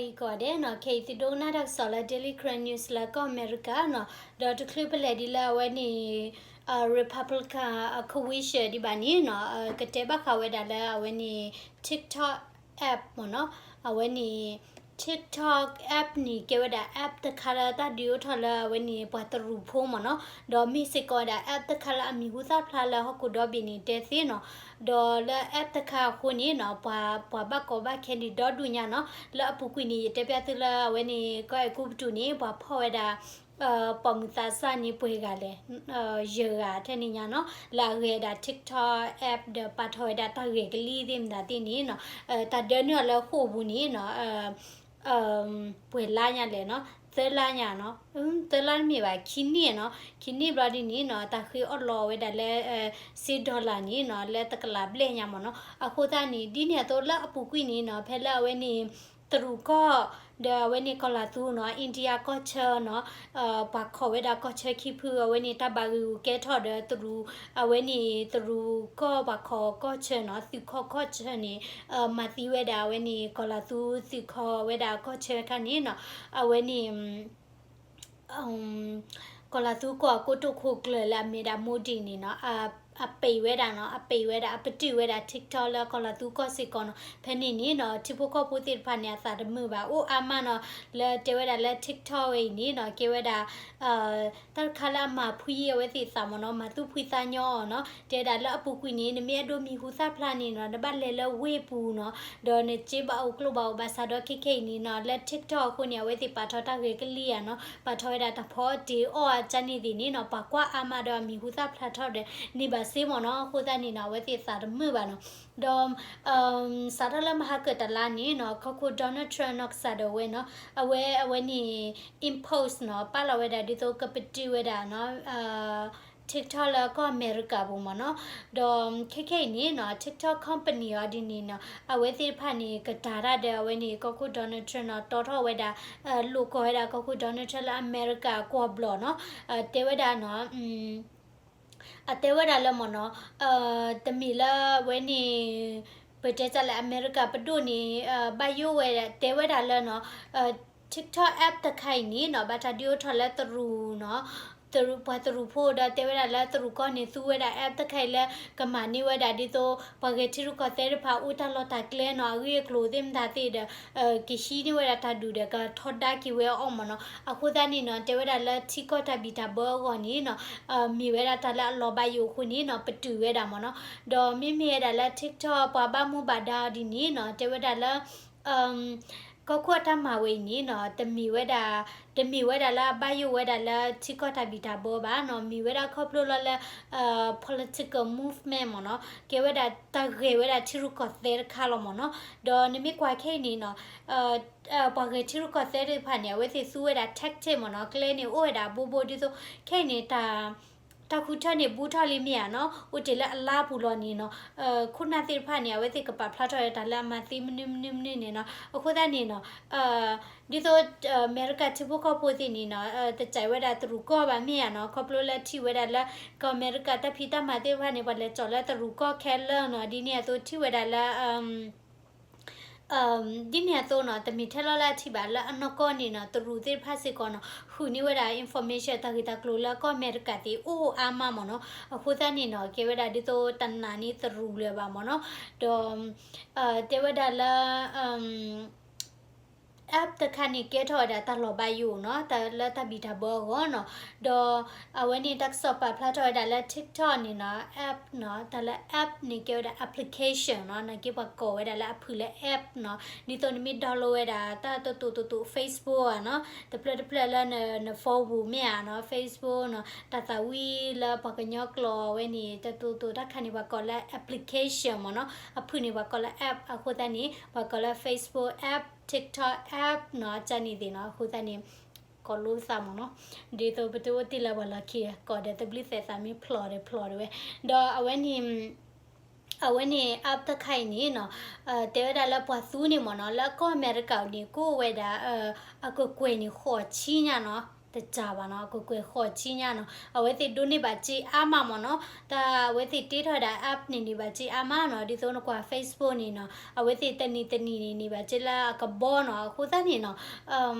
အံၤကိးဂၤဒဲးနီၤ, ခဲအံၤသုဒိကနၣ်တၢ်ကစီၣ်လၢ Daily Karen News လၢကီၢ်အမဲရကၤနီၤ, ဒီးတချုးပလဲၤဒ်လၢအဝဲန့ၣ် Republican အ convention ဒံးဘၣ်န့ၣ်နီၤ, ကတဲဘၣ်ဃးဝဲဒၣ်လၢအဝဲန့ၣ် TikTok app မ့ၢ်နီၤ, အဝဲန့ၣ် TikTok app န့ၣ် ကဲဝဲဒၣ် app တခါလၢတၢ်ဒုးအိၣ်ထီၣ်လၢအဝဲန့ၣ် ပှၤတရူးဖိမ့ၢ်နီၤ, ဒီးမ့ၢ်စ့ၢ်ကီးဝဲဒၣ် app တခါလၢအမံၤဟူသၣ်ဖျါလၢဟီၣ်ခိၣ်ဒီဘ့ၣ်န့ၣ်တဲသ့နီၤ, ဒီးလၢ app တခါအဃိန့ၣ်နီၤ, ပှၤ ပှၤဘၣ်ကီဘၣ်ခဲန့ၣ်ဒီဒူၣ်ညါနီၤ, လၢအပူၤကွံာ်န့ၣ် ယတဲပျးသုလၢအဝဲန့ၣ် ကီၢ်အဲၤကူပတူးန့ၣ် ပှၤဖီၣ်ဝဲဒၣ် ပိာ်မုၣ်သးစၢ်န့ၣ်ပှဲၤဂၤလဲၣ်, ယဲၢ်ဂၤထဲန့ၣ်ညါနီၤ, လၢအဂဲၤဒၣ် TikTok app ဒီးပာ်ထီၣ်ဝဲဒၣ်တၢ်ဂဲၤကလံၣ်သ့ၣ်မတၤသ့ၣ်န့ၣ်နီၤ, တၢ်ဒၢနုာ်အီၤလၢဃိာ်ပူၤန့ၣ်နီၤ ပှဲၤလါညါလဲၣ်နီၤ, သၢလါညါနီၤ, သၢလါတမ့ၢ်ဘၣ် ခံနံၣ်နီၤ, ခံနံၣ်ဘျီဒ်န့ၣ်နီၤ, တၢ်ဃ့အီၣ်လီၤဝဲဒၣ်လၢ စ့ dollar န့ၣ်နီၤ, လၢတကလးဘျဲၣ်ညါမ့ၢ်နီၤ, အဃိသတးန့ၣ် ဒ်န့ၣ်အသိးလၢအပူၤကွံာ်န့ၣ်နီၤ, ဖဲလၢအဝဲန့ၣ် တရူးကီၢ် ဒီးအဝဲန့ၣ်ကီၤလၤသူနီၤ, India ကီၢ်ဆၢနီၤ, ပှၤခိးဝဲဒၣ်ကီၢ်ဆၢခံဖု အဝဲန့ၣ်တၢ်ဘၣ်ဂ့ၢ်ဂူၤကဲထီၣ်ဒီးတရူး, အဝဲန့ၣ်တရူးကီၢ်ပှၤခိးကီၢ်ဆၢနီၤ, သုးခီၣ်ကီၢ်ဆၢန့ၣ် မၤသံဝဲဒၣ်အဝဲန့ၣ် ကီၤလၤသူသုးခီဝဲဒၣ်ကီၢ်ဆၢခါန့ၣ်နီၤ, အဝဲန့ၣ် ကီၤလၤသူကီၢ်အကိတိာ်ခိၣ်ကျၢၢ်လၢအမ့ၢ်ဒၣ် Modi န့ၣ်နီၤ, အပံးဝဲဒၣ်နီၤ, အပံးဝဲဒၣ် အပတုာ်ဝဲဒၣ် TikTok လၢကီၤလၤသူကီၢ်စ့ၢ်ကီးနီၤ, ဖဲန့ၣ်န့ၣ်နီၤ ထံဖိကီၢ်ဖိသ့ၣ်တဖၣ်န့ၣ် အသးတမုာ်ဘၣ်, အိၣ်အါမးနီၤ, လၢတဲဝဲဒၣ်လၢ TikTok ဝဲအံၤန့ၣ်နီၤ, ကဲဝဲဒၣ် တၢ်တခါလၢအမၤဖှံအဝဲသ့ၣ်သးမ့ၢ်နီၤ, မၤသူၣ်ဖှံသးညီအီၤနီၤ, တဲဒၣ်လၢအပူၤကွံာ်န့ၣ် နမ့ၢ်အဲၣ်ဒိးမံၤဟူသၣ်ဖျါန့ၣ်နီၤ, နဘၣ်လဲၤလၢဝ့ၢ်ပူၤနီၤ, ဒီးနစ့ဘၣ်အိၣ်ကျိၣ်ဘၣ်အိၣ်ဘၣ်ဆၣ်ဒီးခဲခဲအံၤန့ၣ်နီၤ, လၢ TikTok အဃိန့ၣ် အဝဲသ့ၣ်ပာ်ထီၣ်တၢ်ဂဲၤကလံၣ်ဧါနီၤ, ပာ်ထီၣ်ဝဲဒၣ်တၢ်ဖီအီၣ်တ့ၤအီၣ်အကၢ်န့ၣ်သ့ၣ်န့ၣ်နီၤ, ပှၤကွၢ်အါမးဒီးအမံၤဟူသၣ်ဖျါထီၣ်ဒီးန့ၢ်ဘၣ်စ့မ့ၢ်နီၤ, အဃိသတးန့ၣ်နီၤ အဝဲသ့ၣ်သးတမုာ်ဘၣ်နီၤ, ဒီး စးထီၣ်လၢမဟါကတလါန့ၣ်နီၤ, ကီၢ်ခိၣ် Donald Trump နီၤ ကစၢ်ဒၣ်ဝဲနီၤ, အဝဲ အဝဲန့ၣ် impose နီၤ, ပာ်လီၤဝဲဒၣ်ဒ်သိးကပတုာ်ဝဲဒၣ်နီၤ, TikTok လၢကီၢ်အမဲရကၤပူၤမ့ၢ်နီၤ, ဒီးခဲခဲအံၤန့ၣ်နီၤ, TikTok company အီၤဒ်န့ၣ်နီၤ, အဝဲသ့ၣ်တဖၣ်န့ၣ် ကတၤတၢ်ဒီးအဝဲန့ၣ် ကီၢ်ခိၣ် Donald Trump နီၤ, တီထီၣ်ဝဲဒၣ် လိာ်ကွီၢ်ဝဲဒၣ်ကီၢ်ခိၣ် Donald Trump လၢအမဲရကၤကွီၢ်ဘျီၣ်နီၤ, တဲဝဲဒၣ်နီၤ အတဲဝဲဒၣ်လၢမ့ၢ်နီၤ, တမ့ၢ်လၢအဝဲန့ၣ် ပတဲတၢ်လၢအမဲရကၤပဒိၣ်န့ၣ် ဘၣ်ယိၣ်ဝဲဒၣ် တဲဝဲဒၣ်လၢနီၤ, TikTok app တခါအံၤန့ၣ်နီၤ ဘၣ်တၢ်ဒုးအိၣ်ထီၣ်လၢတရူးနီၤ, တရူး ပှၤတရူးဖိဒီးတဲဝဲဒၣ်လၢတရူးကီၢ်န့ၣ် သူဝဲဒၣ် app တခါအံၤလၢ ကမၤန့ၢ်ဝဲဒၣ်ဒ်သိး ပှၤဂဲၤထံရူၢ်ကီၢ်သဲးတဖၣ်အိၣ်တၢ်လီၢ်တၢ်ကျဲနီၤ, အဂ့ၢ်အကျိၤသ့ၣ်မတၤသ့ၣ်ဒီး ကဟံးန့ၢ်ဝဲဒၣ်တၢ်ဒုးဒီး ကထီဒါက့ၤဝဲအီၤမ့ၢ်နီၤ, အဃိသတးန့ၣ်နီၤ တဲဝဲဒၣ်လၢထံကီၢ်တၢ်ဘံၣ်တၢ်ဘၢအဂီၢ်န့ၣ်နီၤ, မ့ၢ်ဝဲဒၣ်တၢ်လၢအလီၤဘၣ်ယိၣ်အဃိန့ၣ်နီၤ ပတုာ်ဝဲဒၣ်မ့ၢ်နီၤ, ဒီးမ့မ့ၢ်ဝဲဒၣ်လၢ TikTok ပှၤဘၣ်မူဘၣ်ဒါအီၤဒ်န့ၣ်နီၤ တဲဝဲဒၣ်လၢ ကီၢ်ခိၣ်အတၢ်မၤဝဲအံၤန့ၣ်နီၤ တမ့ၢ်ဝဲဒၣ် တမ့ၢ်ဝဲဒၣ်လၢအဘၣ်ယိၣ်ဝဲဒၣ်လၢထံကီၢ်တၢ်ဘံၣ်တၢ်ဘၢဘၣ်နီၤ, မ့ၢ်ဝဲဒၣ်ခီဖျိလီၤလၢ political movement မ့ၢ်နီၤ, ကဲဝဲဒၣ်တၢ်ဂဲၤဝဲဒၣ်ထံရူၢ်ကီၢ်သဲးတခါလီၤမ့ၢ်နီၤ, ဒီးနမ့ၢ်ကွၢ်ခဲအံၤန့ၣ်နီၤ ပှၤဂဲၤထံရူၢ်ကီၢ်သဲးသ့ၣ်တဖၣ်န့ၣ် အဝဲသ့ၣ်သူဝဲဒၣ် tactic မ့ၢ်နီၤ, ကျဲန့ၣ်အိၣ်ဝဲဒၣ်ဘိဘိဒ်သိး ခဲအံၤန့ၣ် တၢ်ဃုထၢန့ၣ် ဘူးထီၣ်လံမ့ၢ်ဧါနီၤ, အိၣ်တ့ၢ်လၢအလါပူၤလီၤန့ၣ်နီၤ, ခိၣ်နၢ်သ့ၣ်တဖၣ်န့ၣ် အဝဲသ့ၣ်ကပာ်ဖျါထီၣ်ဝဲတၢ်လၢအမၤသ့မနုၤမနုၤမနုၤန့ၣ်နီၤ, အဃိသတးန့ၣ်နီၤ ဒ်သိး အမဲရကၤထံဖိကီၢ်ဖိသ့ၣ်န့ၣ်နီၤ တစဲးဝဲဒၣ်တရူးကီၢ်ဘၣ်မ့ၢ်ဧါနီၤ, ခီဖျိလၢထံၣ်ဝဲဒၣ်လၢ ကီၢ်အမဲရကၤတၢ်ဖံးတၢ်မၤသ့ၣ်တဖၣ်န့ၣ် ပှၤလဲၤကၠီၣ်လၢတရူးကီၢ်ခဲလၢာ်နီၤ, ဒ်န့ၣ်အသိးထံၣ်ဝဲဒၣ်လၢ ဒ်န့ၣ်အသိးနီၤ တမ့ၢ်ထဲလီၤလၢအထံၣ်ဘၣ် လၢအနီၢ်ကီၢ်န့ၣ်နီၤ တရူးသ့ၣ်တဖၣ်စ့ၢ်ကီးနီၤ ဃုာ်န့ၢ်ဝဲဒၣ် information တၢ်ဂ့ၢ်တၢ်ကျိၤလၢကီၢ်အမဲရကၤသ့ၣ်အိၣ်အါမးမ့ၢ်နီၤ, အဃိသတးန့ၣ်နီၤ ကဲဝဲဒၣ်ဒ်သိးတနာ်န့ၢ်တရူးလၢၤဘၣ်မ့ၢ်နီၤ, ဒီး တဲဝဲဒၣ်လၢ app တခါန့ၣ် ကဲထီၣ်ဝဲဒၣ်တၢ်လီၤဘၣ်ယိၣ်နီၤ, တၢ်လၢတၢ်ဘံၣ်တၢ်ဘၢအဂီၢ်နီၤ, ဒီးအဝဲန့ၣ်တၢ်ကစီၣ်ပာ်ဖျါထီၣ်ဝဲဒၣ်လၢ TikTok န့ၣ်နီၤ app နီၤ, တၢ်လၢ app န့ၣ်ကဲဝဲဒၣ် application နီၤ, နာ်က့ပှၤကိးဝဲဒၣ်လၢအဖုၣ်လၢ app နီၤ, ဒ်သိးနမ့ၢ် download ဝဲဒၣ် တၢ်တတိာ်တတိာ် Facebook ဧါနီၤ, တဖျၢၣ်တဖျၢၣ်လၢန phone ပူၤမ့ၢ်ဧါနီၤ, Facebook နီၤ, တၢ်သးဝံၣ်လၢပှၤကညီကျိာ်ဝဲန့ၣ် တတိာ်တိာ်တၢ်ခါန့ၣ် ပှၤကိးလၢ application မ့ၢ်နီၤ, အဖုၣ်န့ၣ်ပှၤကိးလၢ app အဃိသတးန့ၣ် ပှၤကိးလၢ Facebook app, TikTok app နီၤ, ကန့ၣ်သ့ၣ်နီၤ, အဃိသတးန့ၣ် ကိးလိာ်သးမ့ၢ်နီၤ, ဒ်သိးပတအိၣ်တ့ၢ်လၢပှၤလီၢ်ခံ ကိးဒီးသဘျုးသဲးသးမ့ၢ်ဖျိးဒီးဖျိးဒၣ်ဝဲ, ဒီးအဝဲန့ၣ် အဝဲန့ၣ် app တခါအံၤန့ၣ်နီၤ, တဲဝဲဒၣ်လၢပှၤသူန့ၣ်မ့ၢ်နီၤ, လၢကီၢ်အမဲရကၤန့ၣ် ကအိၣ်ဝဲဒၣ် အကကွဲၢ်န့ၣ် ဃိးဆံညါနီၤ, တစှၤဘၣ်နီၤ, ကကွဲၢ်ဃီၤဆံညါနီၤ, အဝဲသ့ၣ်ဒိးန့ၢ်ဘၣ်စ့အါမးမ့ၢ်နီၤ, တၢ်အဝဲသ့ၣ်တ့ထီၣ်ဝဲဒၣ် app န့ၣ်န့ၢ်ဘၣ်စ့အါမးနီၤ, ဒ်သိးနကွၢ် Facebook န့ၣ်နီၤ, အဝဲသ့ၣ်တနံၤတနံၤန့ၣ်န့ၢ်ဘၣ်စ့လၢအကဘီနီၤ, အဃိသတးန့ၣ်နီၤ,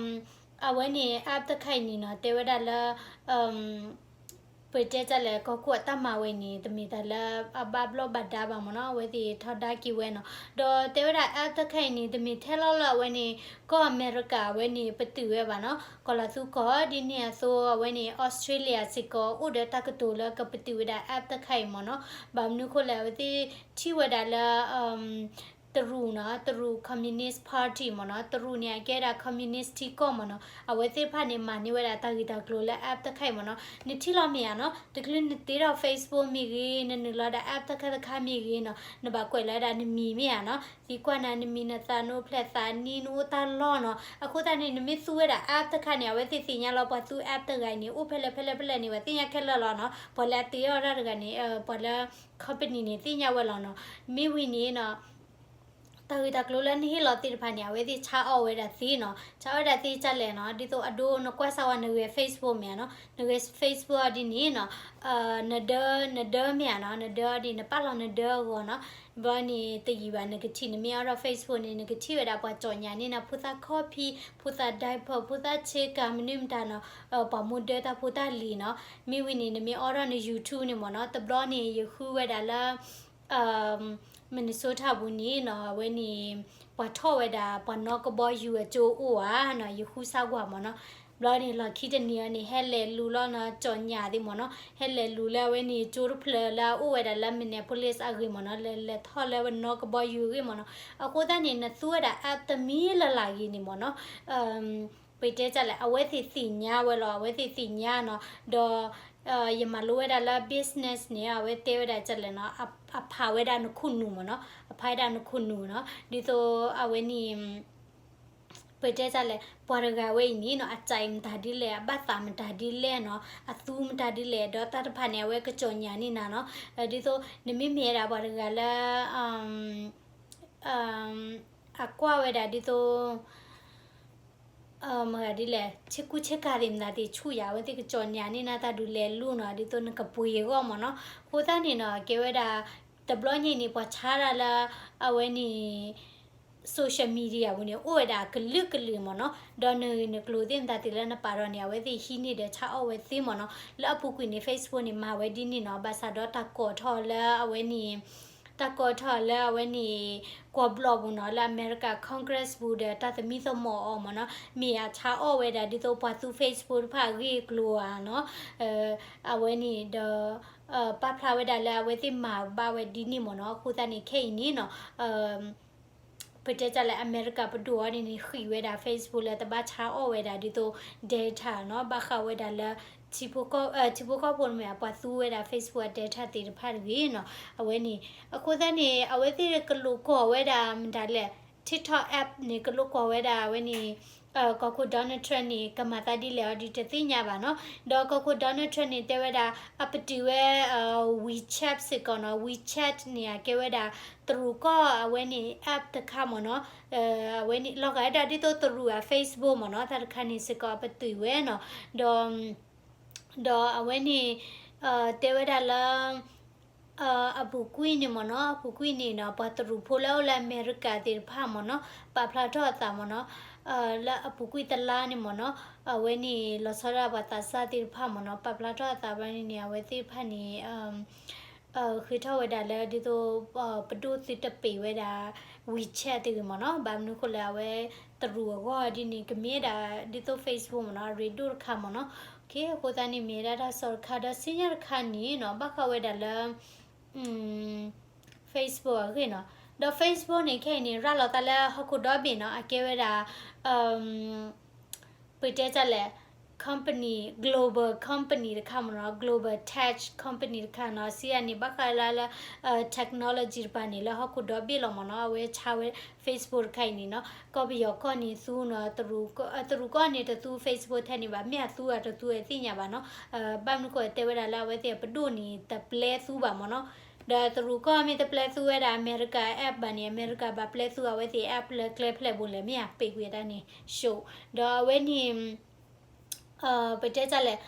အဝဲန့ၣ် app တခါအံၤန့ၣ်နီၤ, တဲဝဲဒၣ်လၢ ပတဲတၢ်လဲၣ် ကီၢ်ခိၣ်အတၢ်မၤဝဲအံၤန့ၣ် တမ့ၢ်တၢ်လၢအဘၣ်ဘျီၣ်ဘၣ်ဒါဘၣ်မ့ၢ်နီၤ, အဝဲသ့ၣ်ထီဒါက့ၤဝဲနီၤ, ဒီးတဲဝဲဒၣ် app တခါအံၤန့ၣ် တမ့ၢ်ထဲလီၤလၢအဝဲန့ၣ် ကီၢ်အမဲရကၤအဝဲန့ၣ် ပတုာ်ဝဲဘၣ်နီၤ, ကီၢ်လီၤသူကီၢ် ဒ်န့ၣ်အသိး အဝဲန့ၣ် Australia စ့ၢ်ကီး အိၣ်ဒီးတၢ်ကတိၤလၢကပတုာ်ဝဲဒၣ် app တခါအံၤမ့ၢ်နီၤ, ဘၣ်မနုၤဃိလဲၣ် အဝဲသ့ၣ်ထံၣ်ဝဲဒၣ်လၢ တရူးနီၤ, တရူး Communist Party မ့ၢ်နီၤ, တရူးန့ၣ် အကဲဒၣ် communist ထံကီၢ်မ့ၢ်နီၤ, အဝဲသ့ၣ်တဖၣ်န့ၣ် မၤန့ၢ်ဝဲဒၣ်တၢ်ဂ့ၢ်တၢ်ကျိၤလၢ app တခါအံၤမ့ၢ်နီၤ, နထံၣ်လီၤမ့ၢ်ဧါနီၤ, တချုးနတ့ထီၣ် Facebook မ့ၢ်ဂ့ၤ, နနုာ်လီၤဒၣ် app တခါတခါမ့ၢ်ဂ့ၤနီၤ, နဘၣ်ကွဲးလီၤဝဲဒၣ်နမံၤမ့ၢ်ဧါနီၤ, သံကွၢ်နၤနမံၤနသးနအိၣ်ဖျဲၣ်သးနံၣ်နအိၣ်တၢ်လီၢ်နီၤ, အဃိသတးန့ၣ် နမ့ၢ်သူဝဲဒၣ် app တခါန့ၣ် အဝဲသ့ၣ်သ့ၣ်ညါလီၤ ပှၤသူ app တဂၤအံၤန့ၣ် အိၣ်ဖဲလဲၣ်ဖဲလဲၣ်ဖဲလဲၣ်န့ၣ် ပှၤသ့ၣ်ညါခဲလၢာ်လီၤနီၤ, ပှၤလၢအတ့အီၣ်တၢ်တဂၤန့ၣ် ပှၤလၢ company န့ၣ် သ့ၣ်ညါဝဲလီၤနီၤ, မ့ၢ်ဝံၤန့ၣ်နီၤ တၢ်ဂ့ၢ်တၢ်ကျိၤလၢနဟ့ၣ်လီၤသ့ၣ်တဖၣ်န့ၣ် အဝဲသ့ၣ်ဆါအီၣ်ဝဲဒၣ်သ့နီၤ, ဆါအီၣ်ဝဲဒၣ်သ့ဒ်လဲၣ်နီၤ, ဒ်သိးအဒိနကွၢ်စၢ်ဝဲနဂဲၤ Facebook မ့ၢ်ဧါနီၤ, နဂဲၤ Facebook အီၤဒ်န့ၣ်နီၤ, နဒၢ နဒၢမ့ၢ်ဧါနီၤ, နဒၢအီၤဒ်န့ၣ် နပာ်လီၤနဒၢအဂီၢ်နီၤ, ဘျီန့ၣ်တယံာ်ဘၣ် နကထံၣ် နမ့ၢ်အိးထီၣ် Facebook န့ၣ် နကထံၣ်ဝဲဒၣ်ပှၤကၠီၣ်ညၣ်န့ၢ်နၤ ဖိသၣ်ခီၣ်ဖံး ဖိသၣ် diaper ဖိသၣ်ဆ့ကၤ မနုၤမတၤနီၤ, ပှၤမူဒၢတၢ်ဖိတၢ်လံၤနီၤ, မ့ၢ်ဝံၤန့ၣ် နမ့ၢ်အိးထီၣ်န YouTube န့ၣ်မ့ၢ်နီၤ, တဘျီန့ၣ် ယဃုဝဲဒၣ်လၢ Minnesota ပူၤန့ၣ်နီၤ, အဝဲန့ၣ် ပှၤထီၣ်ဝဲဒၣ် ပှၤနီၣ်ကဘီယူၤအကၠိအိၣ်ဧါနီၤ, ယဃုစၢ်ကွၢ်မ့ၢ်နီၤ, ဘျီန့ၣ် လီၢ်ခံတနံၤအံၤန့ၣ် ဟဲလဲၤလူၤလီၤနီၤ ကၠီၣ်ညၣ်သ့ၣ်မ့ၢ်နီၤ, ဟဲလဲၤလူၤလၢအဝဲန့ၣ် ကၠိတဖျၢၣ်လၢအအိၣ်ဝဲဒၣ်လၢ Minneapolis အဂ့ၢ်မ့ၢ်နီၤ, လဲၤလဲၤထီၣ်လၢပနီၣ်ကဘီယူၤအဂ့ၢ်မ့ၢ်နီၤ, အဃိသတးန့ၣ် နသူဝဲဒၣ် app တမံၤလၢ်လၢ်ဂ့ၤန့ၣ်မ့ၢ်နီၤ ပတဲတၢ်လဲၣ် အဝဲသ့ၣ်သ့ၣ်ညါဝဲလီၤ, အဝဲသ့ၣ်သ့ၣ်ညါနီၤ, ဒီး ယမၤလိဝဲဒၣ်လၢ business န့ၣ် အဝဲတဲဝဲဒၣ်တၢ်လဲၣ်နီၤ, အဖးဝဲဒၣ်နခိၣ်နူာ်မ့ၢ်နီၤ, အဖးဝဲဒၣ်နခိၣ်နူာ်နီၤ, ဒ်သိးအဝဲန့ၣ် ပတဲတၢ်လဲၣ် ပှၤတဂၤဝဲအံၤန့ၣ်နီၤ အစၢ်အံၤမတၤဒ်လဲၣ် အဘၣ်သးမတၤဒ်လဲၣ်နီၤ အသူမတၤဒ်လဲၣ် ဒီးတၢ်တဖၣ်န့ၣ် အဝဲကကၠီၣ်ညၣ်န့ၢ်နၤနီၤ, ဒ်သိး နမ့မ့ၢ်ဝဲဒၣ်ပှၤတဂၤလၢ အကွၢ်ဝဲဒၣ်ဒ်သိး မတၤဒ်လဲၣ် ဆ့ကူဆ့ကၤသ့ၣ်မတၤသ့ၣ်ဆူၣ်ယၤ အဝဲသ့ၣ်ကကၠီၣ်ညၣ်န့ၢ်နၤတၢ်ဒုးလဲၤလူၤနီၤ ဒ်သိးနကပှ့ၤအဂီၢ်မ့ၢ်နီၤ, အဃိသတးန့ၣ်နီၤ ကဲဝဲဒၣ် တဘျီညါအံၤန့ၣ် ပှၤဆါတၢ်လၢ အဝဲန့ၣ် social media ပူၤန့ၣ် အိၣ်ဝဲဒၣ်ကလုာ်ကလုာ်မ့ၢ်နီၤ, ဒီးနဂ့ၢ်နကျိၤသ့ၣ်မတၤသ့ၣ်လၢနပာ်ထီၣ်န့ၣ် အဝဲသ့ၣ်ဟံးန့ၢ်ဒီးဆါအီၣ်ဝဲသ့မ့ၢ်နီၤ, လၢအပူၤကွံာ်န့ၣ် Facebook န့ၣ် မၤဝဲဒ်န့ၣ်နီၤ, ဘၣ်ဆၣ်ဒီးတၢ်ကိးထီၣ်လၢအဝဲန့ၣ် တၢ်ကိးထီၣ်လၢအဝဲန့ၣ် ကွီၢ်ဘျီၣ်ပူၤနီၤ လၢအမဲရကၤ Congress ပူၤဒီးတၢ်သမံသမိးအီၤမ့ၢ်နီၤ မ့ၢ်အဆါအီၣ်ဝဲဒၣ်ဒ်သိးပှၤသူ Facebook တဖၣ်အဂ့ၢ်အကျိၤဧါနီၤ အဝဲန့ၣ်ဒီး ပာ်ဖျါဝဲဒၣ်လၢအဝဲသ့ၣ်မၤဘၣ်ဝဲဒ်န့ၣ်မ့ၢ်နီၤ အဃိသတးန့ၣ် ခဲအံၤန့ၣ်နီၤ ပတဲတၢ်လၢအမဲရကၤပဒိၣ်အီၤန့ၣ်န့ၣ် ဃံးဝဲဒၣ် Facebook လၢတဘၣ်ဆါအီၣ်ဝဲဒၣ်ဒ်သိး data နီၤ ဘၣ်ဃးဝဲဒၣ်လၢ ထံဖိကီၢ်ဖိန့ၣ်မ့ၢ် ပှၤသူဝဲဒၣ် Facebook အ data သ့ၣ်တဖၣ်တဂ့ၤနီၤ အဝဲန့ၣ် အဃိသတးန့ၣ် အဝဲသ့ၣ်ကလိာ်ကွီၢ်ဝဲဒၣ်မတၤလဲၣ် TikTok app န့ၣ် ကလိာ်ကွီၢ်ဝဲဒၣ်အဝဲန့ၣ် ကီၢ်ခိၣ် Donald Trump န့ၣ် ကမၤသးဒ်လဲၣ်အီၤဒ်တသ့ၣ်ညါဘၣ်နီၤ ဒီးကီၢ်ခိၣ် Donald Trump န့ၣ် တဲဝဲဒၣ် အပတုာ်ဝဲ WeChat စ့ၢ်ကီးနီၤ WeChat န့ၣ် အကဲဝဲဒၣ် တရူးကီၢ်အဝဲန့ၣ် app တခါမ့ၢ်နီၤ အဝဲန့ၣ် လီၤဂာ်ဝဲဒၣ်ဒ်သိးတရူးအ Facebook မ့ၢ်နီၤ တၢ်တခါန့ၣ်စ့ၢ်ကီးအပတုာ်ဝဲနီၤ ဒီး ဒီးအဝဲန့ၣ် တဲဝဲဒၣ်လၢ အပူၤကွံာ်န့ၣ်မ့ၢ်နီၤ အပူၤကွံာ်န့ၣ်နီၤ ပှၤတရူးဖိလၢအအိၣ်လၢအမဲရကၤသ့ၣ်တဖၣ်မ့ၢ်နီၤ ပာ်ဖျါထီၣ်အသးမ့ၢ်နီၤ လၢအပူၤကွံာ်တလါန့ၣ်မ့ၢ်နီၤ အဝဲန့ၣ် လီၤဆီဒၣ်ပှၤသးစၢ်သ့ၣ်တဖၣ်မ့ၢ်နီၤ ပာ်ဖျါထီၣ်အသးဘျီန့ၣ်န့ၣ် အဝဲသ့ၣ်တဖၣ်န့ၣ် ဃ့ထီၣ်ဝဲဒၣ်လၢဒ်သိး ပဒိၣ်သုတပ့ၤဝဲဒၣ် WeChat တဂ့ၤမ့ၢ်နီၤ ဘၣ်မနုၤဃိလဲၣ် အဝဲတရူးအဂီၢ်ဒ်န့ၣ် ကမ့ၢ်ဒၣ်ဒ်သိး Facebook မ့ၢ်နီၤ အရ့ဒိၣ်တခါမ့ၢ်နီၤ အဃိသတးန့ၣ် မ့ၢ်ဝဲဒၣ်တၢ်ကစီၣ်တခါ ဒီးဆူညါတခါန့ၣ်နီၤ ဘၣ်ဃးဝဲဒၣ်လၢ Facebook အဂ့ၢ်နီၤ ဒီး Facebook န့ၣ် ခဲအံၤန့ၣ် ရၤလီၤသးလၢဟီၣ်ခိၣ်ဒီဘ့ၣ်နီၤ အကဲဝဲဒၣ် ပတဲတၢ်လဲၣ် company global company တခါမ့ၢ်နီၤ global tech company တခါနီၤ စံးဒ်န့ၣ် ဘၣ်ဃးလၢလၢ technology တပၤန့ၣ် လၢဟီၣ်ခိၣ်ဒီဘ့ၣ်လီၤမ့ၢ်နီၤ အဝဲဆါဝဲ Facebook တခါအံၤန့ၣ်နီၤ ကီၢ်ပယီၤကီၢ်န့ၣ်သူနီၤ တရူးကီၢ်န့ၣ်တသူ Facebook ထဲန့ၣ်ဘၣ် မ့ၢ်အသူအတသူအသ့ၣ်ညါဘၣ်နီၤ ဘၣ်မနုၤဃိတဲဝဲဒၣ်လၢအဝဲသ့ၣ်အပဒိၣ်န့ၣ် တပျဲသူဘၣ်မ့ၢ်နီၤ ဒီးတရူးကီၢ်မ့ၢ်တပျဲသူဝဲဒၣ်အမဲရကၤ app ဘၣ်န့ၣ် အမဲရကၤဘၣ်ပျဲသူအဝဲသ့ၣ် app လၢကျဲဖျဲၣ်ဘိလဲၣ် မ့ၢ်အပ့ၤကွံာ်တၢ်န့ၣ် show ဒီးအဝဲန့ၣ် ပတဲတၢ်လဲၣ်,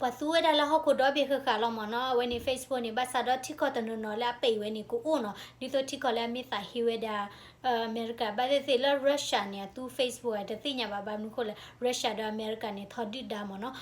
ပှၤသူဝဲဒၣ်လၢဟီၣ်ခိၣ်ဒီဘ့ၣ်ဃၣ်ဃၣ်လီၤမ့ၢ်နီၤ, အဝဲန့ၣ် Facebook န့ၣ် ဘၣ်ဆၣ်ဒီးထံကီၢ်တနီၤနီၤလၢအပာ်အံၤဝဲန့ၣ်ကအိၣ်နီၤ, ဒ်သိးထံကီၢ်လၢအမ့ၢ်သးဟ့ဝဲဒၣ် အမဲရကၤ, ဘၣ်သ့ၣ်သ့ၣ်လၢ Russia န့ၣ် အသူ Facebook အတသ့ၣ်ညါဘၣ်, ဘၣ်မနုၤဃိလဲၣ် Russia ဒီးအမဲရကၤန့ၣ် ထီဒုၣ်ဒါမ့ၢ်နီၤ,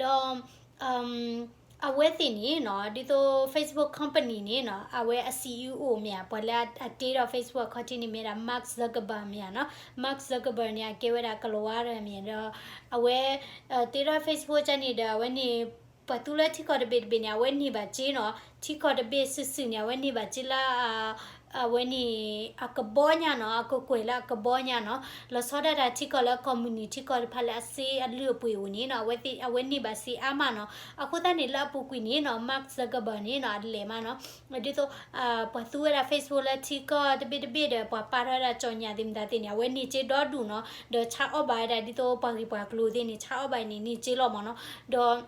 ဒီး အဝဲသ့ၣ်န့ၣ်နီၤ, ဒ်သိး Facebook company န့ၣ်နီၤ, အဝဲအ CEO မ့ၢ်ဧါ, ပှၤလၢအတ့ဒီး Facebook အခီၣ်ထံးန့ၣ်မ့ၢ်ဒၣ် Mark Zuckerberg မ့ၢ်ဧါနီၤ, Mark Zuckerberg န့ၣ် အကဲဝဲဒၣ်ကလၤဝါရၢမ့ၢ်ဒီး အဝဲ တ့ဒီး Facebook ကန့ၣ်ဒီး အဝဲန့ၣ် ပှၤသူလၢထံကီၢ်တဘ့ၣ်တဘ့ၣ်န့ၣ် အဝဲန့ၢ်ဘၣ်စ့နီၤ, ထံကီၢ်တဘ့ၣ်စုာ်စုာ်န့ၣ် အဝဲန့ၢ်ဘၣ်စ့လၢ အဝဲန့ၣ် အကဘီညါနီၤ, အကကွဲၢ်လၢအကဘီညါနီၤ, လီၤဆီဒၣ်တၢ်ထံကီၢ်လၢ company ထံကီၢ်တဖၣ်လၢအစ့အလုၢ်အပှ့ၤအိၣ်န့ၣ်နီၤ, အဝဲသ့ၣ် အဝဲန့ၢ်ဘၣ်စ့အါမးနီၤ, အဃိသတးန့ၣ် လၢအပူၤကွံာ်န့ၣ်နီၤ, Mark Zuckerberg န့ၣ်နီၤ, အလဲၤမးနီၤ, ဒ်သိး ပှၤသူဝဲဒၣ် Facebook လၢထံကီၢ်တဘ့ၣ်တဘ့ၣ်ဒီး ပှၤပာ်ထီၣ်ဝဲဒၣ်ကၠီၣ်ညၣ်သ့ၣ်မတၤသ့ၣ်န့ၣ် အဝဲန့ၢ်စ့ဒီဒူၣ်နီၤ, ဒီးဆါအီၣ်ဘၣ်ဝဲဒၣ်ဒ်သိးပှၤဂ့ၤပှၤကျိၤသ့ၣ်န့ၣ် ဆါအီၣ်ဘၣ်န့ၣ်န့ၢ်စ့လီၤမ့ၢ်နီၤ, ဒီး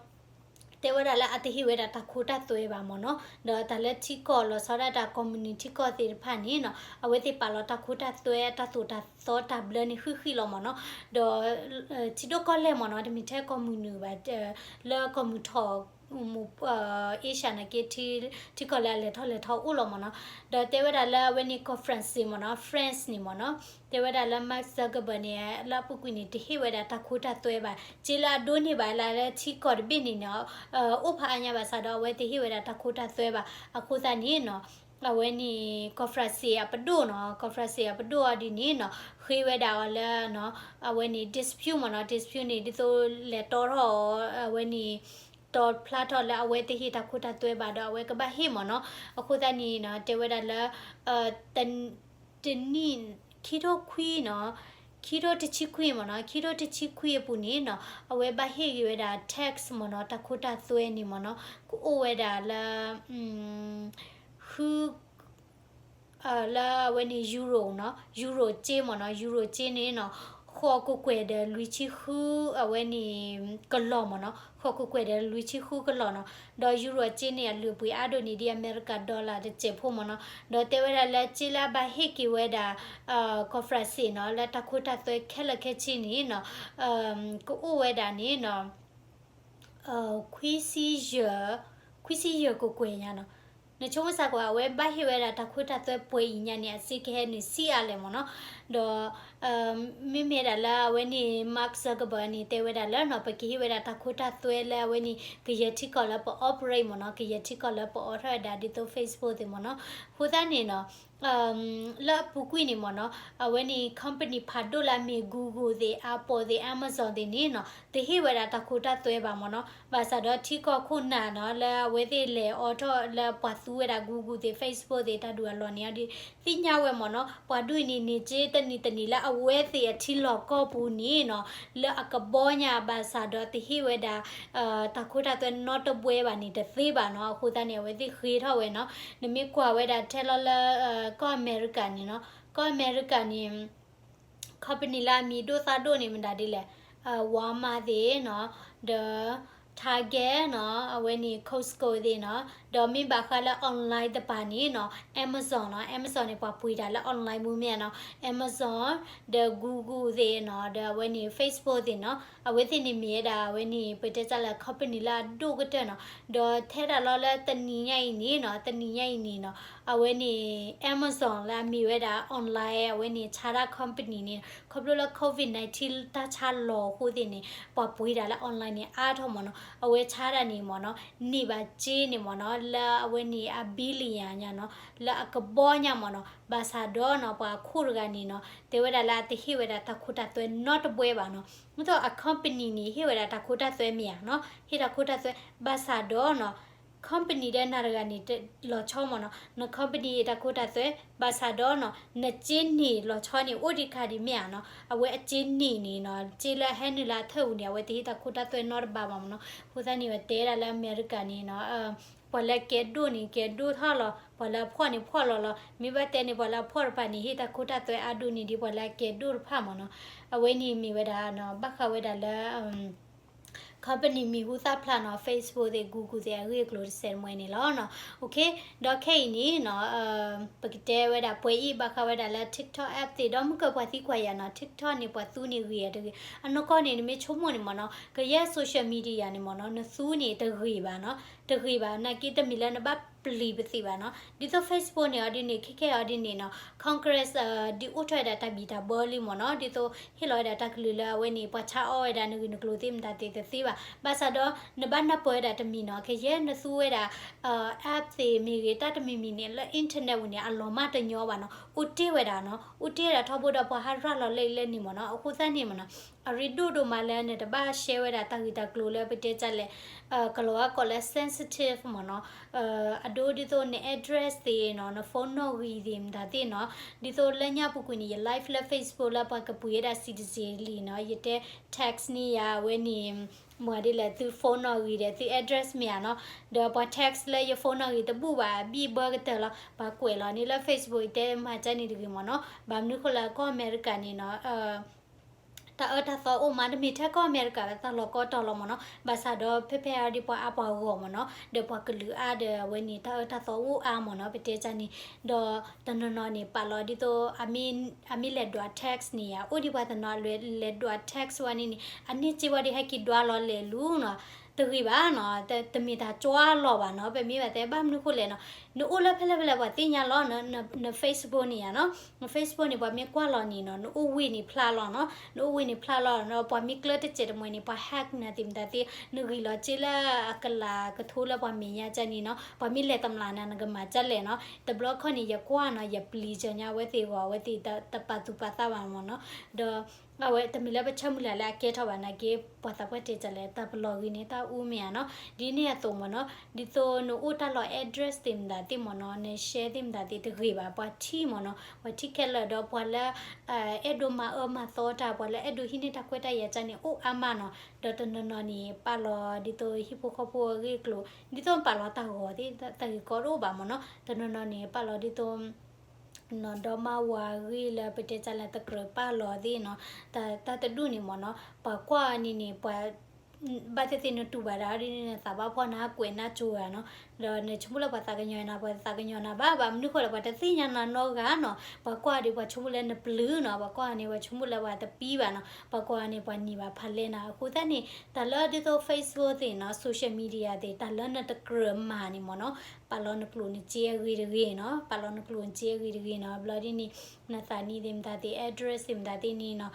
တဲဝဲဒၣ်လၢအတဟ့ၣ်ဝဲဒၣ်တၢ်ခိတၢ်သွဲဘၣ်မ့ၢ်နီၤ, ဒီးတၢ်လၢထံကီၢ်လီၤဆီဒၣ်တၢ် company ထံကီၢ်သ့ၣ်တဖၣ်န့ၣ်နီၤ, အဝဲသ့ၣ်ပာ်လီၤတၢ်ခိတၢ်သွဲ တၢ်သိၣ်တၢ်သီတၢ်ဘျၢန့ၣ်ဃံးဃံးလီၤမ့ၢ်နီၤ, ဒီး ထံဒိၣ်ကီၢ်လဲၢ်မ့ၢ်နီၤ, တမ့ၢ်ထဲ company ဘၣ်, လၢ company ထီၣ် Asia နာ်က့ ထံကီၢ်လၢအလဲၤထီၣ်လဲၤထီအိၣ်လီၤမ့ၢ်နီၤ, ဒီးတဲဝဲဒၣ်လၢအဝဲန့ၣ် ကီၢ် France မ့ၢ်နီၤ, France န့ၣ်မ့ၢ်နီၤ, တဲဝဲဒၣ်လၢ Mark Zuckerberg န့ၣ် လၢအပူၤကွံာ်န့ၣ် တဟ့ၣ်ဝဲဒၣ်တၢ်ခိတၢ်သွဲဘၣ်, စ့လၢအဒိးန့ၢ်ဘၣ်လၢလၢထံကီၢ်တဘ့ၣ်န့ၣ်နီၤ, အိၣ်ဖးအါညါဘၣ်ဆၣ်ဒီး အဝဲတဟ့ၣ်ဝဲဒၣ်တၢ်ခိတၢ်သွဲဘၣ်, အဃိသတးန့ၣ်နီၤ, အဝဲန့ၣ် ကီၢ် France အပဒိၣ်နီၤ, ကီၢ် France အပဒိၣ်အီၤဒ်န့ၣ်နီၤ, ဃ့ဝဲဒၣ်အီၤလၢ အဝဲန့ၣ် dispute မ့ၢ်နီၤ, dispute န့ၣ် ဒ်သိးလဲၤတီထီၣ်အီၤ အဝဲန့ၣ် တီဖျါထီၣ်လၢအဝဲတဟ့ၣ်တၢ်ခိတၢ်သွဲဘၣ်ဒီး အဝဲကဘၣ်ဟ့ၣ်မ့ၢ်နီၤ, အဃိသတးန့ၣ်နီၤ, တဲဝဲဒၣ်လၢ တနံၣ် ခံထိခွံနီၤ, ခံထိတဆံခွံမ့ၢ်နီၤ, ခံထိတဆံခွံအပူၤန့ၣ်နီၤ, အဝဲဘၣ်ဟ့ၣ်ဂ့ၤဝဲဒၣ် tax မ့ၢ်နီၤ, တၢ်ခိတၢ်သွဲန့ၣ်မ့ၢ်နီၤ, ကအိၣ်ဝဲဒၣ်လၢ ဃု လၢအဝဲန့ၣ် euro နီၤ, euro စ့မ့ၢ်နီၤ, euro စ့န့ၣ်နီၤ, ဃိးကကွဲၢ်ဒီးလွံၢ်ဆံဃု အဝဲန့ၣ် ကလီၢ်မ့ၢ်နီၤ, ဃိးကကွဲၢ်ဒီးလွံၢ်ဆံဃုကလီၢ်နီၤ, ဒီး euro အစ့န့ၣ် အလုၢ်အပှ့ၤအါဒိၣ်န့ၢ်ဒ်အမဲရကၤ dollar တစဲးဖိမ့ၢ်နီၤ, ဒီးတဲဝဲဒၣ်လၢစ့လၢအဘၣ်ဟ့ၣ်က့ၤဝဲဒၣ် ကီၢ် France နီၤ, လၢတၢ်ခိတၢ်သွဲခဲလၢာ်ခဲဆ့န့ၣ်နီၤ, ကအိၣ်ဝဲဒၣ်န့ၣ်နီၤ ခွံဆံယဲၢ်, ခွံဆံယဲၢ်ကကွဲၢ်ညါနီၤ. နဆိကမိၣ်စ့ၢ်ကီး အဝဲဘၣ်ဟ့ၣ်ဝဲဒၣ်တၢ်ခိတၢ်သွဲပှဲၤအံၤညါန့ၣ် အစ့ကဟဲနုာ်ဆံးအါလဲၣ်မ့ၢ်နီၤ. ဒီး မ့မ့ၢ်ဒၣ်လၢအဝဲန့ၣ် Mark Zuckerberg န့ၣ် တဲဝဲဒၣ်လၢနီၤ ပကဟ့ၣ်ဝဲဒၣ်တၢ်ခိတၢ်သွဲလၢအဝဲန့ၣ် ကယဲၢ်ထံကီၢ်လၢပ operate မ့ၢ်နီၤ, ကယဲၢ်ထံကီၢ်လၢပအိးထီၣ်ဝဲဒၣ်ဒ်သိး Facebook သ့ၣ်မ့ၢ်နီၤ. အဃိသတးန့ၣ်နီၤ လၢအပူၤကွံာ်န့ၣ်မ့ၢ်နီၤ, အဝဲန့ၣ် company ဖးဒိၣ်လၢအမ့ၢ် Google သ့ၣ် Apple သ့ၣ် Amazon သ့ၣ်န့ၣ်နီၤ တဟ့ၣ်ဝဲဒၣ်တၢ်ခိတၢ်သွဲဘၣ်မ့ၢ်နီၤ. ဘၣ်ဆၣ်ဒီးထံကီၢ်ခိၣ်နၢ်နီၤ လၢအဝဲသ့ၣ်လဲၤအိးထီၣ်လၢပှၤသူဝဲဒၣ် Google သ့ၣ် Facebook သ့ၣ် တၢ်ဒုးအလီၢ်န့ၣ်ဒီး သ့ၣ်ညါဝဲမ့ၢ်နီၤ, ပှၤဒ်အံၤန့ၣ် န့ၢ်စ့တနံၤတနံၤလၢအဝဲသ့ၣ်အထံလီၢ်ကီၢ်ပူၤန့ၣ်နီၤ လၢအကဘီညါ ဘၣ်ဆၣ်ဒီးတဟ့ၣ်ဝဲဒၣ် တၢ်ခိတၢ်သွဲနီတဘှဲဘၣ်န့ၣ် တသ့ဘၣ်နီၤ. အဃိသတးန့ၣ် အဝဲသ့ၣ်ဃ့ထီၣ်ဝဲနီၤ. နမ့ၢ်ကွၢ်ဝဲဒၣ်ထဲလီၤလၢ ကီၢ်အမဲရကၤန့ၣ်နီၤ, ကီၢ်အမဲရကၤန့ၣ် company လၢအမံၤဒိၣ်သၣ်ဒိၣ်န့ၣ်မတၤဒ်လဲၣ်, Walmart သ့ၣ်နီၤ, ဒီး Target နီၤ, အဝဲန့ၣ် Costco သ့ၣ်နီၤ, ဒီးမ့ၢ်ဘၣ်ဃးလၢ online တပၤန့ၣ်နီၤ Amazon နီၤ, Amazon န့ၣ် ပှၤပှ့ၤတၢ်လၢ online မူမ့ၢ်နီၤ, Amazon ဒီး Google သ့ၣ်နီၤ, ဒီးအဝဲန့ၣ် Facebook သ့ၣ်နီၤ, အဝဲသ့ၣ်န့ၣ်မ့ၢ်ဝဲဒၣ်အဝဲန့ၣ် ပတဲတၢ်လၢ company လၢအဒိၣ်ကတၢၢ်နီၤ. ဒီးထဲဒၣ်လီၤလၢတနံၤညါအံၤန့ၣ်နီၤ, တနံၤညါအံၤန့ၣ်နီၤ, အဝဲန့ၣ် Amazon လၢအမ့ၢ်ဝဲဒၣ် online အဝဲန့ၣ် ဆါတၢ် company န့ၣ် ခီဖျိလၢ COVID nineteen တၢ်ဆါလီၤအဃိသ့ၣ်န့ၣ် ပှၤပှ့ၤတၢ်လၢ online န့ၣ် အါထီၣ်မ့ၢ်နီၤ. အဝဲဆါတၢ်န့ၣ်မ့ၢ်နီၤ န့ၢ်ဘၣ်စ့န့ၣ်မ့ၢ်နီၤ လၢအဝဲန့ၣ် အ billion ညါနီၤ, လၢအကဘီညါမ့ၢ်နီၤ. ဘၣ်ဆၣ်ဒီးနီၤ ပှၤခိၣ်တဂၤန့ၣ်နီၤ တဲဝဲဒၣ်လၢအတဟ့ၣ်ဝဲဒၣ်တၢ်ခိတၢ်သွဲနီတဘှဲဘၣ်နီၤ. မ့ၢ်သိးအ company န့ၣ် ဟ့ၣ်ဝဲဒၣ်တၢ်ခိတၢ်သွဲမ့ၢ်ဧါနီၤ, ဟ့ၣ်တၢ်ခိတၢ်သွဲ ဘၣ်ဆၣ်ဒီးနီၤ company ဒီးနၤတဂၤန့ၣ် လီၤဆီမ့ၢ်နီၤ, န company တၢ်ခိတၢ်သွဲ ဘၣ်ဆၣ်ဒီးနီၤ နစ့န့ၢ်လီၤဆီန့ၣ် အိၣ်ဒံးခါဒံးမ့ၢ်ဧါနီၤ, အဝဲအစ့န့ၢ်န့ၣ်နီၤ စ့လၢအဟဲနုာ်လၢအထၢၣ်ပူၤန့ၣ် အဝဲတဟ့ၣ်တၢ်ခိတၢ်သွဲနီတဘ့ၣ်ဘၣ်မ့ၢ်နီၤ. အဃိသတးန့ၣ် ပတဲဒၣ်လၢအမဲရကၤန့ၣ်နီၤ ပှၤလၢအကဲဒိၣ်န့ၣ် ကဲဒိၣ်ထီၣ်လီၤ, ပှၤလၢအဖှီၣ်န့ၣ် ဖှီၣ်လီၤလီၤ. မ့ၢ်ဘၣ်တဲန့ၣ် ပှၤလၢအဖှီၣ်တဖၣ်န့ၣ် ဟ့ၣ်တၢ်ခိတၢ်သွဲအါဒိၣ်န့ၢ်ဒံးပှၤလၢအကဲဒိၣ်တဖၣ်မ့ၢ်နီၤ. အဝဲန့ၣ်မ့ၢ်ဝဲဒၣ်နီၤ ဘၣ်ဃးဝဲဒၣ်လၢ company မံၤဟူသၣ်ဖျါနီၤ Facebook သ့ၣ် Google သ့ၣ် အဂ့ၢ်အကျိၤတစဲးတမှဲၤန့ၣ်လီၤနီၤ. ပကတဲဝဲဒၣ်ပှဲၤအံၤ ဘၣ်ဃးဝဲဒၣ်လၢ TikTok app သ့ၣ် ဒီးမုၢ်ကၢၢ်ပှၤသံကွၢ်ယၤနီၤ TikTok န့ၣ် ပှၤသူန့ၣ်ဂ့ၤအတဂ့ၤ အနီၢ်ကီၢ်န့ၣ် နမ့ၢ်ဆိကမိၣ်န့ၣ်မ့ၢ်နီၤ ကယဲၢ် social media န့ၣ်မ့ၢ်နီၤ နသူန့ၣ်တဂ့ၤဘၣ်နီၤ တဂ့ၤဘၣ် နာ်က့တမ့ၢ်လၢနဘၣ်ပျံၤပသ့ၣ်ဘၣ်နီၤ ဒ်သိး Facebook န့ၣ်အီၤဒ်န့ၣ် ခဲခဲအီၤဒ်န့ၣ်နီၤ Congress ဒုးအိၣ်ထီၣ်ဝဲဒၣ်တၢ်ဘံၣ်တၢ်ဘၢလံမ့ၢ်နီၤ ဒ်သိးဟ့ၣ်လီၤဝဲဒၣ်တၢ်ကလုၢ်လၢအဝဲန့ၣ် ပှၤဆါအီၣ်ဝဲဒၣ်နဂ့ၢ်နကျိၤသ့ၣ်မတၤသ့ၣ်တသ့ဘၣ် ဘၣ်ဆၣ်ဒီး နဘၣ်နၢ်ပၢၢ်ဝဲဒၣ်တမံၤနီၤ ကယဲၢ်နသူဝဲဒၣ် app သ့ၣ်မ့ၢ်ဂ့ၤ တၢ်တမံၤမံၤန့ၣ် လၢ internet ပူၤန့ၣ် အလီၤမၢ်တညီဘၣ်နီၤ အိၣ်တ့ၢ်ဝဲဒၣ်နီၤ အိၣ်တ့ၢ်ဝဲဒၣ်ထီဘိဒီးပှၤဟးရၤလီၤလၢအံၤလၢန့ၣ်မ့ၢ်နီၤ အဃိသတးန့ၣ်မ့ၢ်နီၤ အရ့ဒိၣ်ဒိၣ်မးလၢနတဘၣ် share ဝဲဒၣ်တၢ်ဂ့ၢ်တၢ်ကျိၤလၢပတဲတၢ်လဲၣ် ကလီၤဝါကိးလၢ sensitive မ့ၢ်နီၤ အဒိဒ်သိးန address သ့ၣ်နီၤ န phone နီၣ်ဂံၢ်သ့ၣ်မတၤသ့ၣ်နီၤ ဒ်သိးလၢညါပူၤကွံာ်န့ၣ် ယ live လၢ Facebook လၢပှၤကပှ့ၤဝဲဒၣ် citizen လံနီၤ ယတဲ text န့ၢ်ယၤအဝဲန့ၣ် မ့ၢ်ဒ်လဲၣ် သု phone နီၣ်ဂံၢ်ဒီး သု address မ့ၢ်ဧါနီၤ ဒီးပှၤ text လၢယ phone နီၣ်ဂံၢ်တဘူၣ်ဘၣ် ဘံၣ်ဘၢကတၢၢ်လီၤ ပှၤကွဲးလီၤန့ၣ်လၢ Facebook ယတဲမၤကၢန့ၣ်တဂ့ၤမ့ၢ်နီၤ ဘၣ်မနုၤဃိလၢကီၢ်အမဲရကၤန့ၣ်နီၤ တၢ်အၢတၢ်သီအိၣ်မး တမ့ၢ်ထဲကီၢ်အမဲရကၤဘၣ် တၢ်လီၢ်ကိးတီၤလီၤမ့ၢ်နီၤ ဘၣ်ဆၣ်ဒီးဖဲဖဲအံၤဒ်ပှၤအါပှၤဂီၢ်မ့ၢ်နီၤ ဒီးပှၤကလုာ်အါဒီးအဝဲန့ၣ် တၢ်အၢတၢ်သီအိၣ်အါမ့ၢ်နီၤ ပတဲတၢ်န့ၣ် ဒီးတနီၤနီၤန့ၣ် ပာ်လီၤဒ်သိး အမ့ၢ်လဲၤဒွး text န့ၣ်ယါ အိၣ်ဒံးပှၤတနီၤလဲၤဒွး text ဝဲန့ၣ်န့ၣ် အန့ၢ်စ့ဝဲဒ်ဟဲက့ၤဒွးလီၤလဲၤလူနီၤ တဂ့ၤဘၣ်နီၤ တမ့ၢ်တၢ်ကွၢ်လီၤဘၣ်နီၤ ပမ့ၢ်ဘၣ်တဲဘၣ်မနုၤဃိလဲၣ်နီၤ နအိၣ်လၢဖဲလဲၣ်ဖဲလဲၣ်ပှၤသ့ၣ်ညါလီၤ န Facebook န့ၣ်ယါနီၤ န Facebook န့ၣ် ပှၤမ့ၢ်ကွၢ်လီၤန့ၣ်နီၤ နအိၣ်ဝ့ၢ်န့ၣ်ဖျါလီၤနီၤ နအိၣ်ဝ့ၢ်န့ၣ်ဖျါလီၤနီၤ ပှၤမ့ၢ်ကျၢတစဲးတမှဲၤန့ၣ် ပှၤ hack နၤသ့ၣ်မတၤသ့ၣ် နဂံၢ်လီၤစ့လၢအကလၤကထိလၢပှၤမဲာ်ညါကၢန့ၣ်နီၤ ပှၤမ့ၢ်လဲၤတမျးနၤ နကမၤကၢလဲၣ်နီၤ တဘျီခီန့ၣ် ယကွၢ်နီၤ ယပျံၤစၢၤညါအဝဲသ့ၣ်ဂီၢ် အဝဲသ့ၣ်တပာ်သူၣ်ပာ်သးဘၣ်မ့ၢ်နီၤ ဒီး အဝဲတမ့ၢ်လၢပဆၢမုၢ်လၢ်လၢအကဲထီၣ်ဘၣ်နာ်က့ ပှၤသးပှၢ်တဲတၢ်လဲၣ် တၢ်ပလီၢ်ဂ့ၤန့ၣ် တၢ်အူမ့ၢ်ဧါနီၤ ဒ်န့ၣ်အသိးမ့ၢ်နီၤ ဒ်သိးနအိၣ်တၢ်လီၢ် address သ့ၣ်မတၤသ့ၣ်မ့ၢ်နီၤ န share သ့ၣ်မတၤသ့ၣ်တဂ့ၤဘၣ် ပှၤထံၣ်မ့ၢ်နီၤ ပှၤထံၣ်ခဲလၢာ်ဒီးပှၤလၢ အဲၣ်ဒိးမၤအၢမၤသီတၢ် ပှၤလၢအဲၣ်ဒိးဟံးန့ၢ်တၢ်ခွဲးတၢ်ယာ်ကၢန့ၣ် အိၣ်အါမးနီၤ ဒီးတနီၤနီၤန့ၣ် ပာ်လီၤဒ်သိးဟံၣ်ဖိဃီဖိအဂ့ၢ်အကျိၤ ဒ်သိးပာ်လီၤတၢ်ဂီၤသ့ၣ် တၢ်ဂ့ၢ်ကီတအိၣ်ဘၣ်မ့ၢ်နီၤ တနီၤနီၤန့ၣ် ပာ်လီၤဒ်သိး နီၢ်ဒီမါဝၤအဂ့ၢ်လၢပတဲတၢ်လၢတကြၢးပာ်လီၤသ့ၣ်နီၤ တၢ်တဒူၣ်န့ၣ်မ့ၢ်နီၤ ပှၤကွၢ်အီၤန့ၣ်န့ၣ် ပှၤ ဘၣ်သ့ၣ်သ့ၣ်နတူၢ်ဘၣ်ဒၣ်ဒ်န့ၣ် နသးဘၣ်ဖှီၣ်နကွဲးနကၠိဂၤနီၤ ဒီးနဆိကမိၣ်လၢပှၤသးကညီၤနၤ ပှၤသးကညီၤနၤဘၣ် ဘၣ်မနုၤဃိလၢပှၤတသ့ၣ်ညါနၤနီတဂၤနီၤ ပှၤကွၢ်ဒ်ပှၤဆိကမိၣ်လၢနပျုၤနီၤ ပှၤကွၢ်န့ၣ် ပှၤဆိကမိၣ်လၢပှၤတပံဘၣ်နီၤ ပှၤကွၢ်န့ၣ် ပှၤန့ၢ်ဘၣ်ဖးလဲၢ်နၤ အဃိသတးန့ၣ် တၢ်လၢဒ်သိး Facebook သ့ၣ်နီၤ social media သ့ၣ် တၢ်လၢနတကြၢးမၤန့ၣ်မ့ၢ်နီၤ ပာ်လီၤနကျိာ်နစ့အဂ့ၤတဂ့ၤနီၤ ပာ်လီၤနကျိာ်နစ့အဂ့ၤတဂ့ၤနီၤ ဘျီဒ်န့ၣ် နသးနံၣ်သ့ၣ်မတၤသ့ၣ် address သ့ၣ်မတၤသ့ၣ်န့ၣ်နီၤ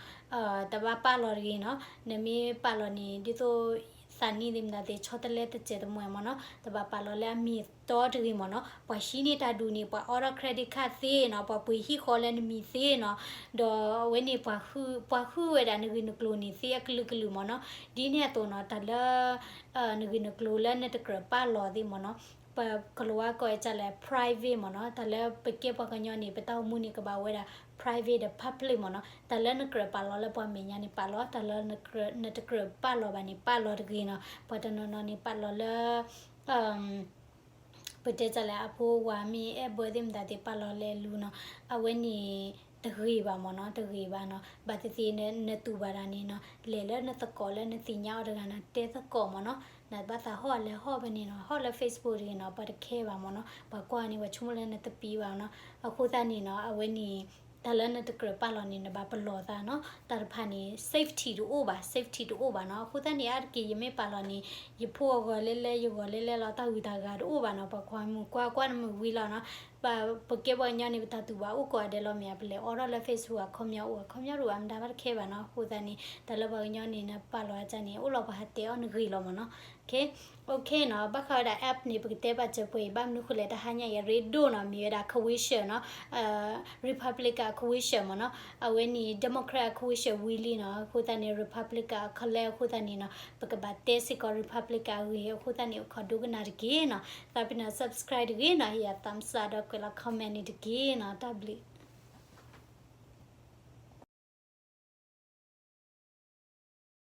တဘၣ်ပာ်လီၤတဂ့ၤနီၤ နမ့ၢ်ပာ်လီၤန့ၣ် ဒ်သိး သးနံၣ်သ့ၣ်မတၤသ့ၣ် ဆီတလဲတစဲးတမှဲၤမ့ၢ်နီၤ တဘၣ်ပာ်လီၤလၢအမ့ၢ်တီတဂ့ၤမ့ၢ်နီၤ ပှၤဟံးန့ၢ်တၢ်ဒုးန့ၣ် ပှၤအိးထီၣ် credit card သ့နီၤ ပှၤပှ့ၤဟံၣ်ဃီလၢနမံၤသ့နီၤ ဒီးအဝဲန့ၣ် ပှၤဃုဝဲဒၣ်နဂ့ၢ်နကျိၤန့ၣ် သ့အကလုာ်ကလုာ်မ့ၢ်နီၤ ဒ်န့ၣ်အသိးနီၤ တၢ်လၢ နဂ့ၢ်နကျိၤလၢနတကြၢးပာ်လီၤသ့ၣ်မ့ၢ်နီၤ ပကလၤဝါကိးဝဲဒ်လဲၣ် private မ့ၢ်နီၤ တၢ်လၢပကဲပှၤကညီန့ၣ် ပတၢ်အိၣ်မူန့ၣ် ကဘၣ်ဝဲဒၣ် private ဒီး public မ့ၢ်နီၤ တၢ်လၢနကြၢးပာ်လီၤလၢပှၤမဲာ်ညါန့ၣ်ပာ်လီၤ တၢ်လၢနတကြၢးပာ်လီၤဘၣ်န့ၣ် ပာ်လီၤတဂ့ၤနီၤ ပှၤတနီၤနီၤန့ၣ် ပာ်လီၤလၢ ပတဲတၢ်လဲၣ် အဖိဝၤမ့ၢ်အဲၣ်ဘၢသ့ၣ်မတၤသ့ၣ် ပာ်လီၤလဲၤလူနီၤ အဝဲန့ၣ် တဂ့ၤဘၣ်မ့ၢ်နီၤ တဂ့ၤဘၣ်နီၤ ဘၣ်သ့ၣ်သ့ၣ်နတူၢ်ဘၣ်တၢ်န့ၣ်နီၤ လဲၤလၢနသကိးလၢနသ့ၣ်ညါအီၤတဂၤနီၤ တဲသကိးမ့ၢ်နီၤ နဘၣ်သးဟီၣ်လဲၤဟီၣ်ဖဲန့ၣ်နီၤ ဟီၣ်လၢ Facebook တဂ့ၤနီၤ ပှၤတခဲဘၣ်မ့ၢ်နီၤ ပှၤကွၢ်န့ၣ် ပှၤဆိကမိၣ်လၢနတပံဘၣ်နီၤ အဃိသတးန့ၣ်နီၤ အဝဲန့ၣ် တၢ်လၢနတကြၢးပာ်လီၤန့ၣ် နဘၣ်ပလီၢ်သးနီၤ တၢ်တဖၣ်န့ၣ် safety တအိၣ်ဘၣ် safety တအိၣ်ဘၣ်နီၤ အဃိသတးန့ၣ် အါတက့ၢ်ယမ့ၢ်ပာ်လီၤန့ၣ် ယဖိအဂီၤလဲလဲ ယဂီၤလဲလဲလီၤ တၢ်ဂုၤတၢ်ဂၤတအိၣ်ဘၣ်နီၤ ပှၤကွၢ်မုာ်ကွၢ်ကွၢ်နမုာ်ဝံၤလီၤနီၤ ပကဲပှၤကညီန့ၣ် ပတၢ်တူၢ်ဘၣ်အိၣ်ကိးဂၤဒဲးလီၤ မ့ၢ်ဧါ ပလဲၤအိးထီၣ်လၢ Facebook အခီပညီအိၣ် အခီပညီတအိၣ်ဘၣ် မတၤဘၣ်တခဲဘၣ်နီၤ အဃိသတးန့ၣ် တၢ်လၢပှၤကညီန့ၣ် နပာ်လီၤအါန့ၣ် အိၣ်လီၤပှၤဟးတဲအီၤနဂ့ၢ်လီၤမ့ၢ်နီၤ OK နီၤ ဘၣ်ဃးဝဲဒၣ် app န့ၣ် ပကတဲဘၣ်စၢၤပှဲၤအံၤ ဘၣ်မနုၤဃိလဲၣ် တဟါညါအံၤအရ့ဒိၣ်နီၤ မ့ၢ်ဝဲဒၣ် convention နီၤ Republican convention မ့ၢ်နီၤ အဝဲန့ၣ် Democrat convention ဝံၤလံနီၤ အဃိသတးန့ၣ် Republican အကလဲ အဃိသတးန့ၣ်နီၤ ပကဘၣ်တဲစ့ၢ်ကီး Republican အဂ့ၢ် အဃိသတးန့ၣ် အိၣ်ခိးဒိကနၣ်တက့ၢ်နီၤ သးပ့ၤနီၤ subscribe တဂ့ၤနီၤ ဟ့ၣ်ယၤ thumbs up ဒီးကွဲးလီၤ comment န့ၣ်တက့ၢ်နီၤ တၢ်ဘျုး